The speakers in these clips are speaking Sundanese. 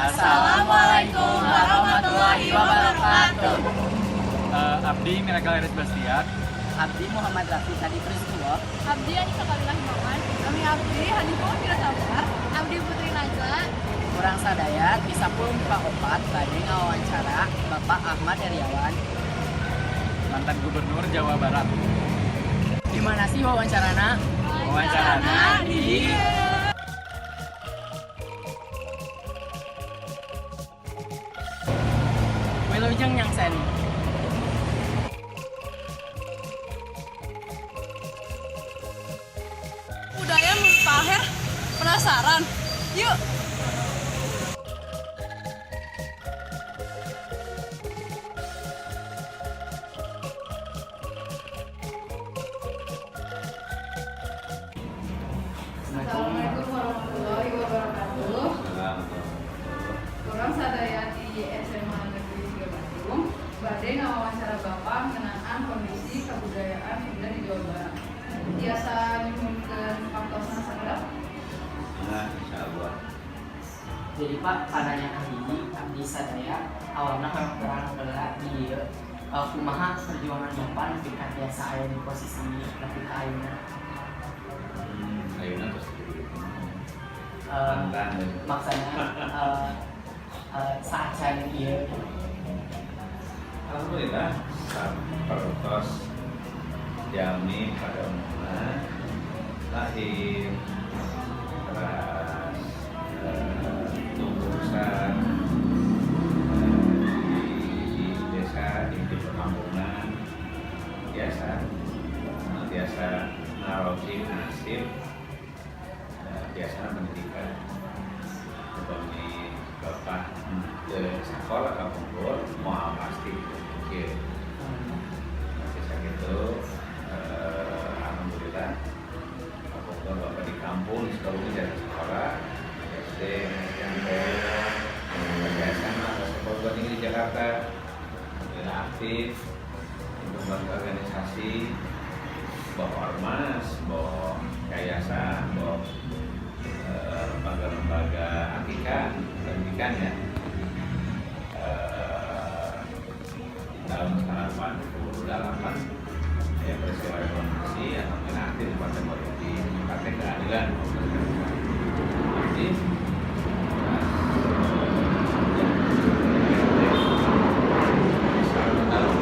Assalamualaikum warahmatullahi wabarakatuh. Abdi Miracle Eris Bastiar. Abdi Muhammad Rafi Sadi Pristua. Abdi Anissa Kalilah Himawan. Kami Abdi Hanifah Fira Sabar. Abdi Putri Najla. Urang sadaya ti 10 MIPA 4 bade ngawawancara Bapak Ahmad Heryawan. Mantan Gubernur Jawa Barat. Di mana sih wawancarana? Wawancarana di Wilujeng Nyangsen. Budaya menurut Pak Aher, penasaran? Yuk! Assalamualaikum warahmatullahi wabarakatuh. Urang sadaya di SMA Negeri 3 Bandung, bade ngawawancara Bapak ngeunaan kondisi kebudayaan Sunda di Jawa Barat. Tiasa nyuhunkeun waktosna sakedap? Nah, insya Allah. Jadi Pak, pananyaan hiji abdi sadaya awalna hoyong terang heula di dieu. Kumaha perjuangan Bapak nepi ka tiasa aya di posisi nepi ka ayeuna? Ayeuna terus jadi mantan. Maksudnya saacan ieu. Alhamdulillah, sapertos jalmi pada umumnya lahir, teras tumbuh besar di desa, di perkampungan biasa, biasa ngarosi nasib, biasa pendidikan. Upami bapak ke sekolah kapungkur moal pasti kecil masih sakitu. Alhamdulillah kapungkur bapak di kampung di Sukabumi dari sekolah SD, SMP, SMA, sekolah perguruan tinggi di Jakarta. Alhamdulillah aktif di berbagai organisasi, bawa ormas, bawa yayasan, bawa lembaga-lembaga akika pendidikan ya. Di tahun 88 ya peristiwa reformasi, alhamdulillah aktif di partai politik, Partai Keadilan aktif. Ya, tahun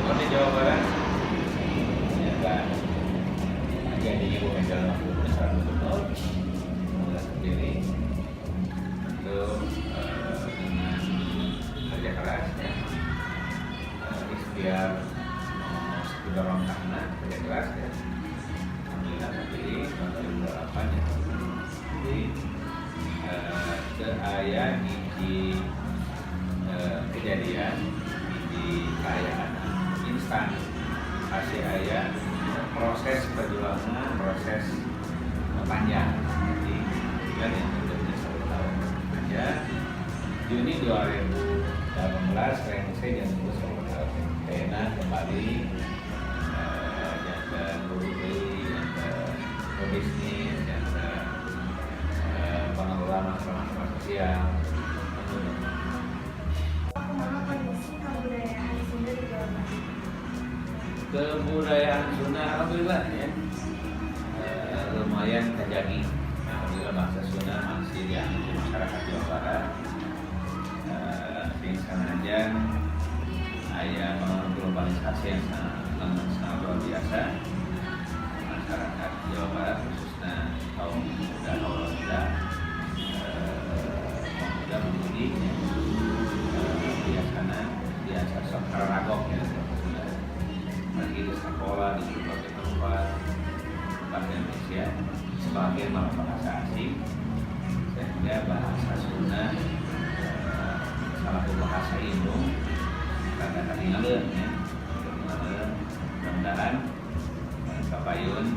calon di Jawa Barat ternyata jadinya bukan jalan waktu calon gubernur, alhamdulillah terpilih. Tentu dengan kerja keras ya, ikhtiar didorong karena kerja keras ya, alhamdulillah terpilih tahun 2008 ya. Jadi teu aya hiji kejadian, hiji kaayaan instan, pasti aya proses perjuangan, proses panjang. Jadi kan yang udah 1 tahun aja, Juni 2018 saya jangan terus 1 tahun kayaknya kembali janten guru deui, janten pebisnis, janten pengelola masalah-masalah sosial. Kumaha kondisi kebudayaan Sunda di Jawa Barat? Kebudayaan Sunda alhamdulillah ya, lumayan terjadi. Alhamdulillah bahasa Sunda masih dianut di masyarakat Jawa Barat. Sing sanajan aya pengaruh globalisasi yang sangat, sangat luar biasa, masyarakat Jawa Barat khususnya kaum muda, kaum muda pemudi ya, biasanya biasa sok karagok ya bahasa Sunda, lagi di sekolah, di berbagai tempat bahasa Indonesia, sebagian malah bahasa asing, sehingga bahasa Sunda salah satu bahasa indung rada ketinggalan ya, ketinggalan. Mudah-mudahan kapayun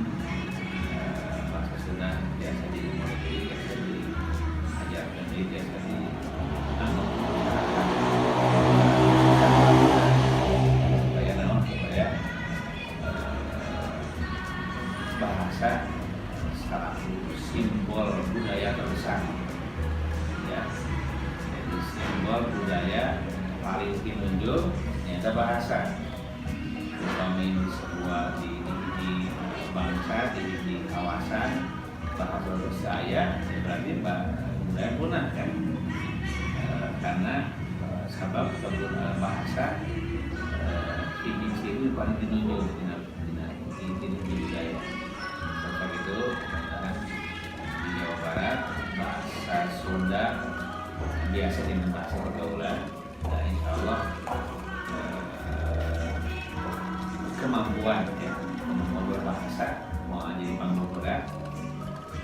bahasa Sunda biasa dimulai, biasa diajarkan, biasa di masyarakat supaya naon, supaya bahasa salah satu simbol Faktor budaya paling pinunjul nyaeta bahasa. Upami di sebuah di bangsa, di kawasan bahasa saya ya berarti budaya punah kan. Karena sabab bahasa hiji ciri paling dinunjul dina dina di di budaya. Sebab itu mudah-mudahan di Jawa Barat bahasa Sunda biasa dengan bahasa pergaulan dan insya Allah kemampuan ya, kemampuan berbahasa mau jadi panggoda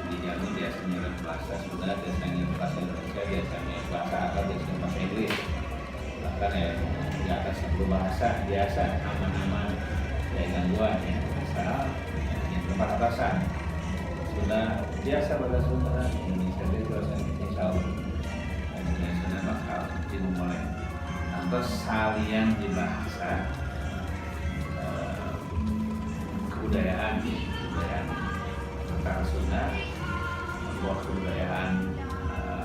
di jalan biasanya bahasa Sunda, biasanya bahasa Indonesia, biasanya bahasa Arab, biasanya bahasa Inggris, bahkan ya di atas 10 bahasa biasa aman-aman ya, gangguan ya, asal yang tempat atasan sudah biasa bahasa Sunda Indonesia itu bahasa insya Allah Indonesia bakal dimulai atau salian di bahasa, kebudayaan ya, kebudayaan antara Sunda sebuah kebudayaan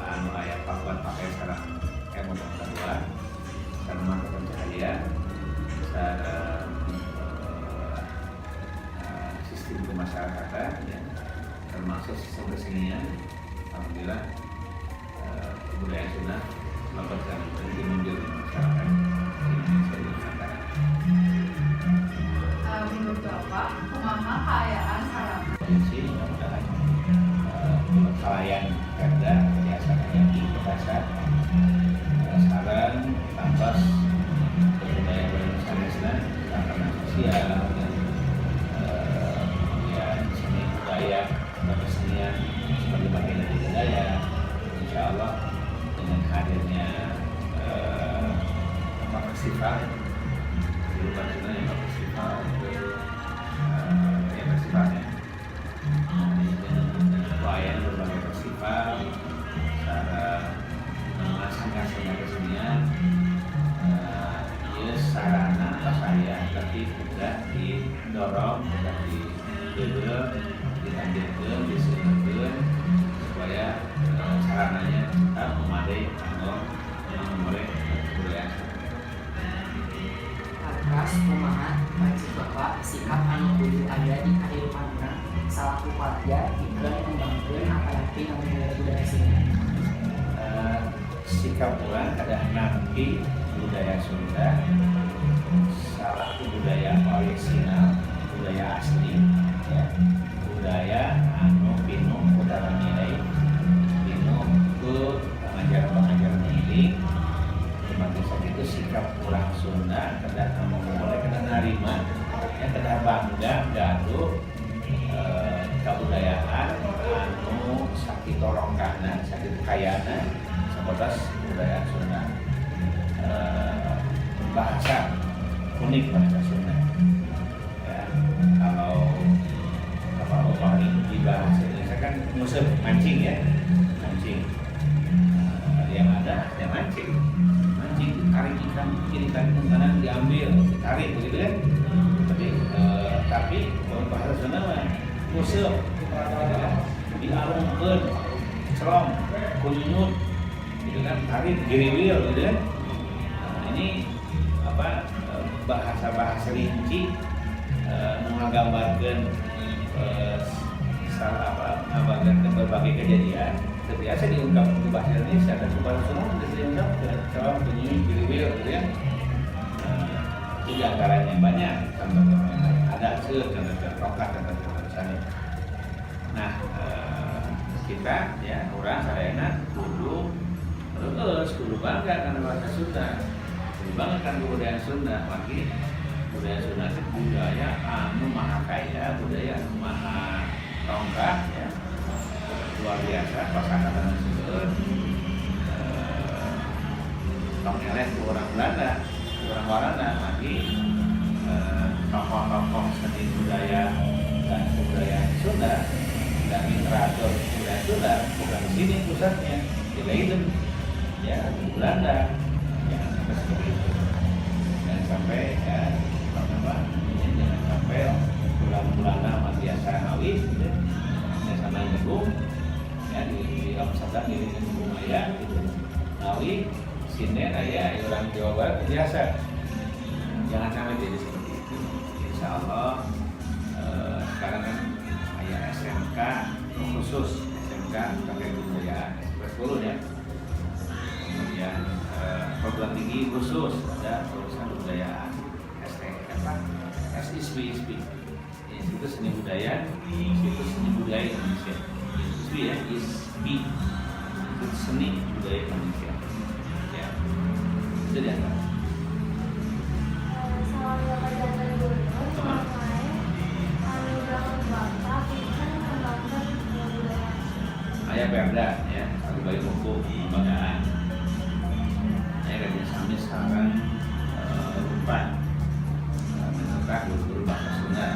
anu aya pakuan pakai sareng ilmu pengetahuan, sareng mata pencaharian, sareng sistem kemasyarakatan ya, termasuk sistem kesenian. Alhamdulillah kebudayaan Sunda mendapatkan dimunjul di masyarakat Indonesia di Nusantara. Menurut Bapak, kumaha kaayaan sarana Provinsi mudah-mudahan kalayan Perda biasa kayak di Pekasan sareng tambah kebudayaan sanesna, tatanan sosial dan kemudian seni budaya atau kesenian sebagai bagian dari budaya. Insya Allah dengan hadirnya apa, festival dulu maksudnya yang festival itu ya festivalnya. Nah, dengan wayang berbagai festival secara sanggar-sanggar kesenian ya sarana apa saya tapi udah didorong, udah digeugeuh, dilanjutkan, diseueurkeun supaya sarananya tetap memadai kanggo memulai kebudayaan. Tangtos kumaha maksud Bapak sikap anu kudu aya di kehidupan urang salaku warga pikeun ngembangkeun apalagi ngamunyeun budaya Sunda? Sikap urang kedah nampi budaya Sunda salaku budaya original, budaya asli ya, budaya anu pinuh ku nilai, pinuh ku pengajaran-pengajaran milik. Sebagai sakitu sikap urang Sunda kedah mulai kedah narima ya, kedah bangga gaduh kabudayaan anu sakitu rongkahna, sakitu kayana sabatas budaya Sunda. Bahasa unik, bahasa Sunda ya, kalau apa upami di bahasa Indonesia kan nguseup mancing ya, mancing. Yang ada ya mancing, mancing tarik ikan kiri, tarik kanan, diambil, ditarik begitu kan. Tapi kalau bahasa Sunda mah nguseup dialungkeun, celong, kunyut gitu kan, tarik giriwil gitu kan. Nah, ini apa bahasa-bahasa rinci menggambarkan salah apa, menggambarkan berbagai kejadian terbiasa diungkap ke bahasa Indonesia dan bahasa Sunda bisa diungkapkan celong, kunyut, giriwil gitu ya. Nah, itu diantaranya, banyak contoh-contoh yang lain ada seueur contoh-contoh rokat, contoh-contoh misalnya. Nah, kita ya urang sadayana kudu terus kudu bangga karena bahasa Sunda, kudu bangga kan kebudayaan Sunda. Lagi budaya Sunda itu budaya anu maha kaya, budaya anu maha rongkah ya, luar biasa kosakata seueur. Tong eleh ku orang Belanda, ku orang Walanda lagi tokoh-tokoh seni budaya dan kebudayaan Sunda dan literatur budaya Sunda bukan di sini pusatnya, di Leiden ya, di Belanda. Jangan sampai seperti itu, jangan sampai ya apa ini, jangan sampai bulan Belanda masih biasa ngawis gitu ya, sama nyebung ya di Amsterdam, di Lumajang gitu, ngawi. Sinden aya, orang Jawa Barat biasa. Jangan sampai jadi seperti itu. Insya Allah sekarang kan aya SMK khusus, SMK pakai kebudayaan, SMK 10 ya. Kemudian perguruan tinggi khusus ada urusan kebudayaan, ST apa, SISB, ISB, Institut Seni Budaya, Institut Seni Budaya Indonesia, ISB ya, ISB, Institut Seni Budaya Indonesia ya. Itu di antara. Salami Bapak janten gubernur, naon wae anu dilakukan Bapak pikeun ngembangkeun kebudayaan Sunda? Aya Perda ya, sebagai hukum kelembagaan. Aya kerja sami sekarang lupa menetap guru-guru bahasa Sunda,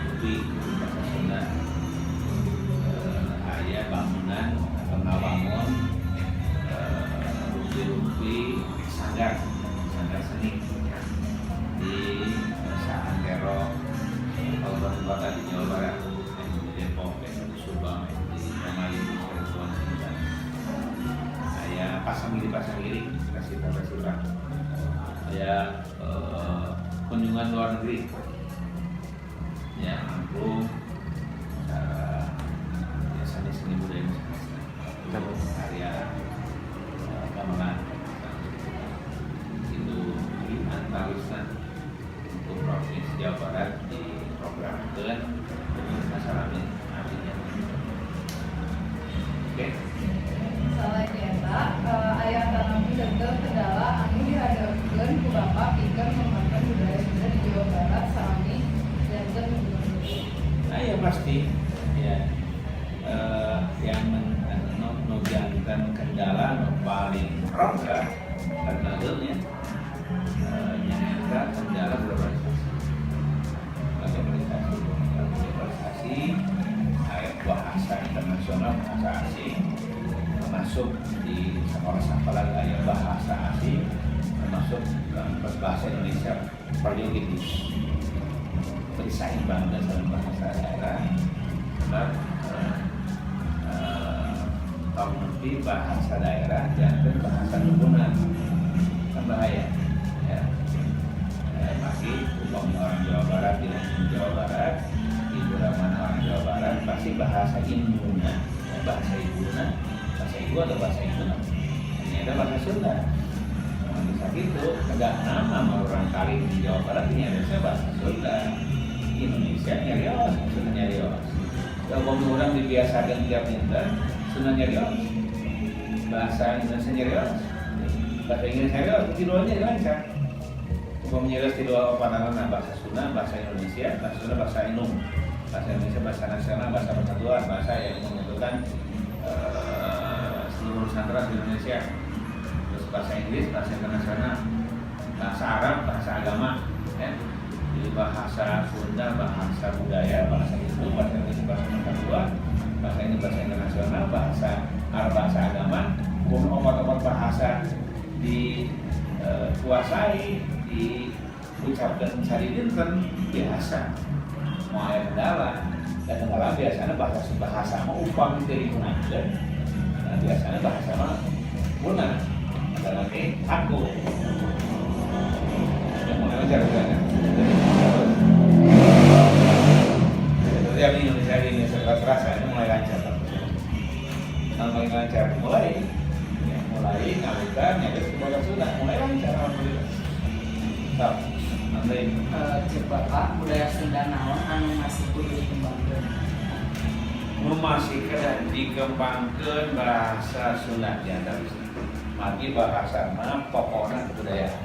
lebih guru bahasa Sunda. Aya bangunan atau ngawangun rupi-rupi sanggar sanggar seni ya, di saantero kabupaten kota di Jawa Barat, ya, di Depok, ya, di Subang, ya, di Indramayu, di Cirebon, dan aya pasanggiri pasanggiri, festival festival, aya kunjungan luar negeri ya, angklung cara ya, seni seni budaya misalnya karya gamelan itu di antawisna untuk Provinsi Jawa Barat diprogramkan masalah ini artinya. Oke. Selain eta, aya atanapi janten kendala anu dihadapkeun ku Bapak pikeun ngembangkeun budaya Sunda di Jawa Barat salami janten gubernur? Nah ya pasti ya, yang nu, nu janten kendala nu paling rongga kendalanya nyaeta kendala globalisasi. Globalisasi, globalisasi aya bahasa internasional, bahasa asing termasuk di sekolah-sekolah, aya bahasa asing termasuk bahasa Indonesia perlu gitu bersaimbang dalam bahasa daerah, sebab tong nepi bahasa daerah janten bahasa lingkungan kan bahaya ya. Pasti upami orang Jawa Barat di Jawa Barat, di mana orang Jawa Barat pasti bahasa induna ya, bahasa ibuna, bahasa ibu atau bahasa induna ini ada bahasa Sunda. Nah, bisa gitu tegak nama orang kali di Jawa Barat ini ada saya bahasa Sunda, Indonesia nyarios, Sunda nyarios. Kalau orang dibiasakan tiap dinten Sunda nyarios, bahasa Indonesia nyarios, bahasa Inggris nyarios, tiluannya lancar. Upami nyarios tilu opatanana, bahasa Sunda, bahasa Indonesia, bahasa Sunda, bahasa Indung, bahasa Indonesia, bahasa nasional, bahasa persatuan, bahasa yang menyatukan seluruh Nusantara di Indonesia. Terus bahasa Inggris, bahasa internasional, bahasa Arab, bahasa agama ya. Jadi bahasa Sunda, bahasa budaya, bahasa itu, bahasa Indonesia, bahasa persatuan, bahasa ini bahasa internasional, bahasa Arab, bahasa agama. Kemudian opat-opat bahasa dikuasai, diucapkan sadidinten biasa moal aya kendala. Dan kendala biasanya bahasa bahasa mah upami teu digunakeun. Nah, biasanya bahasa mah punah ada lagi aku yang mulai lancar kan. Jadi yang Indonesia di Indonesia terasa ini mulai lancar. Nah, mulai lancar, mulai ya, mulai ngawitan nyari ke Sunda mulai lancar, alhamdulillah. Sok, nanti. Cek Bapak, budaya Sunda naon anu masih kudu dikembangkeun? Nu masih kedah dikembangkeun bahasa Sunda di antaranya. Magi bahasa mah pokoknya kebudayaan.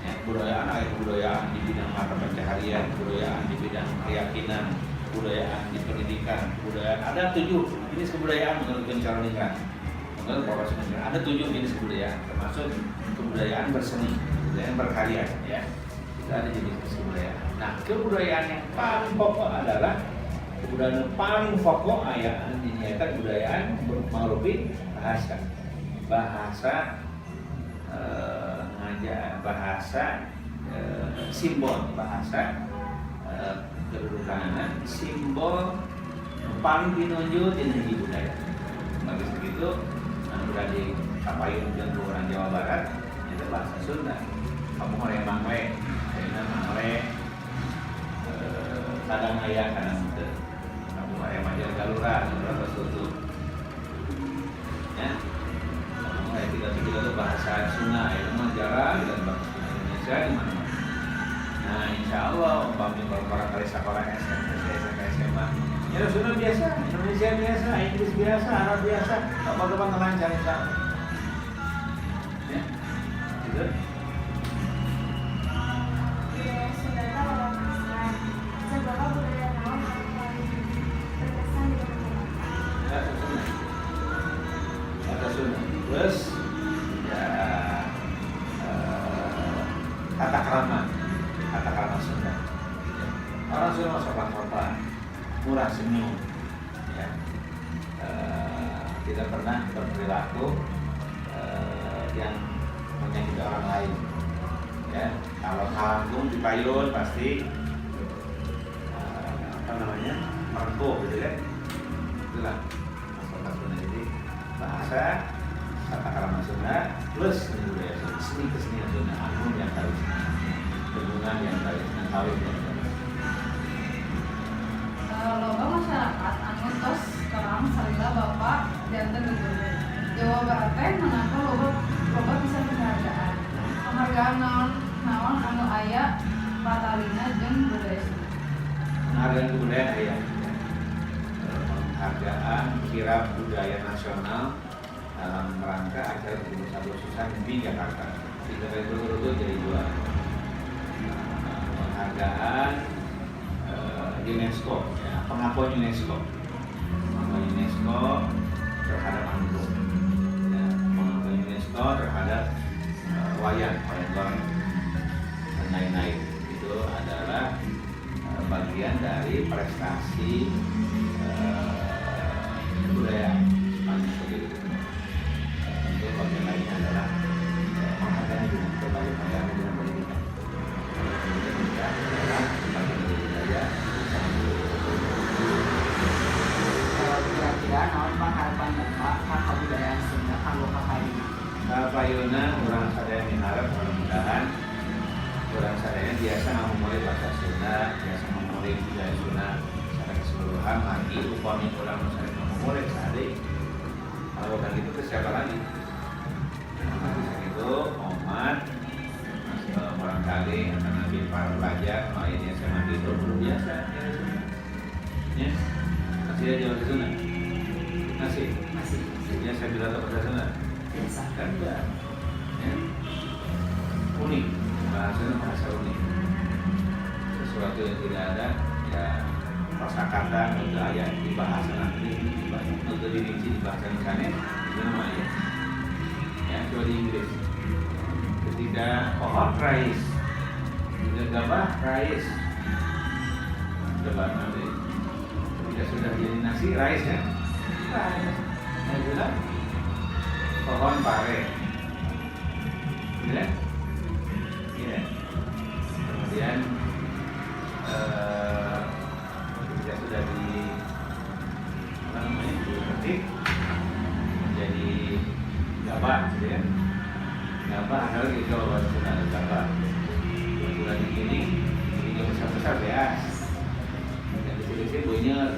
Ya, kebudayaan aya kebudayaan di bidang mata pencaharian, kebudayaan di bidang keyakinan, kebudayaan di pendidikan, kebudayaan ada 7 jenis kebudayaan menurut Koentjaraningrat. Menurut Profesor Kuncoro ada 7 jenis kebudayaan, termasuk kebudayaan berseni, kebudayaan berkarya, ya. Itu ada jenis kebudayaan. Nah, kebudayaan yang paling pokok adalah kebudayaan yang paling pokok aya dinyata kebudayaan mangrupi bahasa. Bahasa ngajar bahasa simbol bahasa kedudukan simbol paling pinunjul dina hiji budaya. Bagi segitu anu di Kapayun jeung ku orang Jawa Barat itu bahasa Sunda. Kamu hoream mangle, ayeuna mangle kadang aya, kadang teu. Kamu hoream aja galura, galura tos tutup. Ya. Kamu aya tiga tiga itu bahasa Sunda, itu mah jarang dan bahasa Sunda Indonesia di mana-mana. Nah, insya Allah, umpamanya kalau orang kali sekolah SMP, SMP, SMA, ya Sunda biasa, Indonesia biasa, Inggris biasa, Arab biasa, apa-apa lancar insya Allah. Ya, gitu. Budaya Sunda teh loba pisan. Cek Bapak, budaya naon anu paling berkesan di mata Bapak? Bahasa Sunda. Bahasa Sunda. Terus, ya, tata krama Sunda. Ya. Orang Sunda sopan-sopan, murah senyum, ya. Tidak pernah berperilaku yang menyakiti orang lain. Ya, kalau kalangkung di payun pasti apa namanya, merengkuh gitu kan. Itulah masyarakat Sunda. Jadi bahasa, tata krama Sunda plus seni budaya Sunda, seni kesenian Sunda, angklung yang kawin, gunungan yang kawin, kawin yang kawin. Loba masyarakat anu tos terang salila Bapak janten gubernur. Jawa Barat teh menangkan loba loba pisan penghargaan. Penghargaan naon naon anu aya patalina jeung budaya Sunda? Penghargaan kebudayaan ya, penghargaan Kirab Budaya Nasional dalam rangka acara 17 Agustusan di Jakarta, tiga kali berturut-turut jadi juara. Penghargaan UNESCO ya, pengakuan UNESCO, pengakuan UNESCO terhadap angklung ya, pengakuan UNESCO terhadap wayang wayang golek dan lain-lain. Itu adalah bagian dari prestasi kebudayaan sepanjang begitu. Tentu bagian lainnya adalah penghargaan dengan berbagai penghargaan dengan pendidikan. Pendidikan juga adalah bagian dari budaya sangat. Kira-kira naon Pak harapan Bapak ka kabudayaan Sunda kanggo kapayuna? Kapayuna, urang sadaya miharep mudah-mudahan urang sadaya biasa ngamumule bahasa Sunda, biasa ngamumule budaya Sunda secara keseluruhan lagi. Upami urang nu sanes ngamumule, sade kalau bukan gitu ke siapa lagi? Nah, bisa gitu omat masih barangkali akan nanti para pelajar nu di SMA gitu belum biasa ya Sunda. Ya, masih aja bahasa Sunda, masih Masih. Ya, saya bilang ke bahasa Sunda. Biasa. Kan enggak ya. Unik bahasanya, bahasa unik, sesuatu yang tidak ada ya, kosakata untuk ayat di bahasa nanti untuk dirinci di bahasa misalnya itu namanya ya. Coba di Inggris, ketika pohon rice, ketika gabah rice, coba nanti ketika sudah jadi nasi rice ya, rice. Nah, sudah pohon pare ya. Ya, kemudian ketika sudah di apa namanya, dipetik menjadi gabah gitu ya, gabah ada lagi. Kalau bahasa Sunda ada gabah. Kalau sudah digiling ini besar besar beas, yang kecil-kecil bunyer,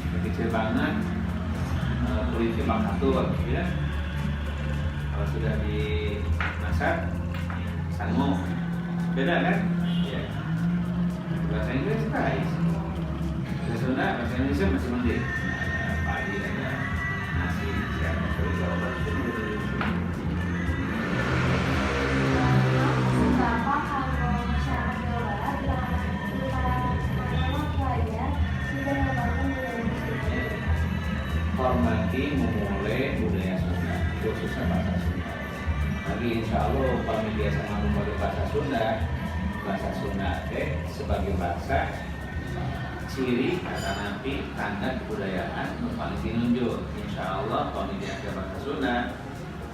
yang kecil banget kulitnya bakatur gitu ya. Kalau sudah dimasak sangu, beda kan ya. Bahasa Inggris rice, bahasa Sunda, bahasa Indonesia masih mending, ada padi, ada nasi siapa. Tapi kalau bahasa Sunda betul. Pesan Bapak kalau masyarakat Jawa Barat terutama pelajar sudah mengembangkan budaya Sunda? Hormati, memulai budaya Sunda, khususnya bahasa Sunda. Lagi insya Allah upami biasa ngomong bahasa Sunda, bahasa Sunda teh sebagai bahasa ciri kata nanti tanda kebudayaan nu paling tinunjuk. Insya Allah upami biasa bahasa Sunda,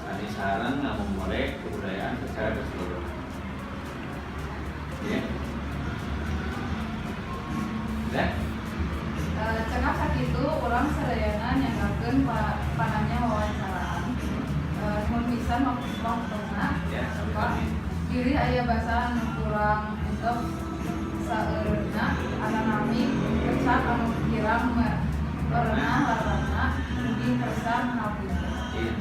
sami sareng ngamumule kebudayaan secara keseluruhan. Ya. Udah? Cekap sakitu urang sadayana nyanggakeun pananya wawancaraan. pisan waktosna. Ya, Pak, sami-sami. bilih aya basa anu kurang entep saeureunna atanapi kecap anu kirang merenah wartana, mugi kersa ngapunten. Iya.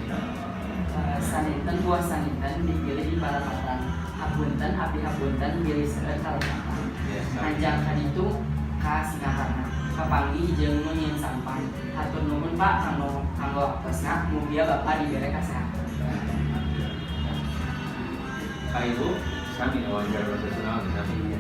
Saninten buah saninten dipilih di parapatan. Hapunten abdi hapunten bilih seueur kalepatan. Ya, sami. Manjang ka ditu ka Singaparna. Kapanggih jeung nu nyieun sampan. Hatur nuhun, Pak, kanggo kanggo waktosna, mugia Bapak dibere kasehatan. Pak, Ibu, sami wawancara bahasa Sunda sami.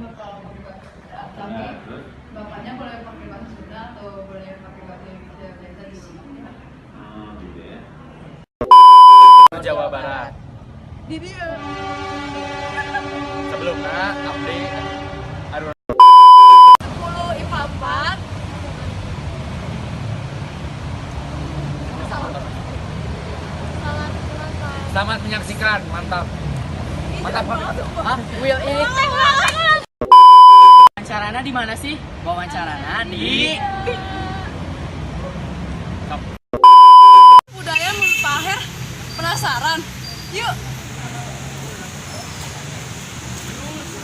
Bapak pakai bahasa Sunda, tapi Nah, terus? bapaknya boleh pakai bahasa Sunda atau boleh pakai bahasa Indonesia biasa di rumah. Oh, gitu ya. Jawa Barat. Di dia. Sebelumnya abdi aduh. 10 IPA 4. Salat ulang tahun. Selamat menyaksikan, mantap. Mantap. Hah? Will ini. Wawancarana di mana sih? Wawancarana di Budaya menurut Pak Aher, penasaran? Yuk.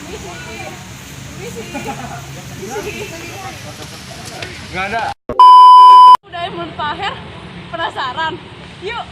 Misi. Misi. Misi. Nggak ada. Budaya menurut Pak Aher, penasaran? Yuk.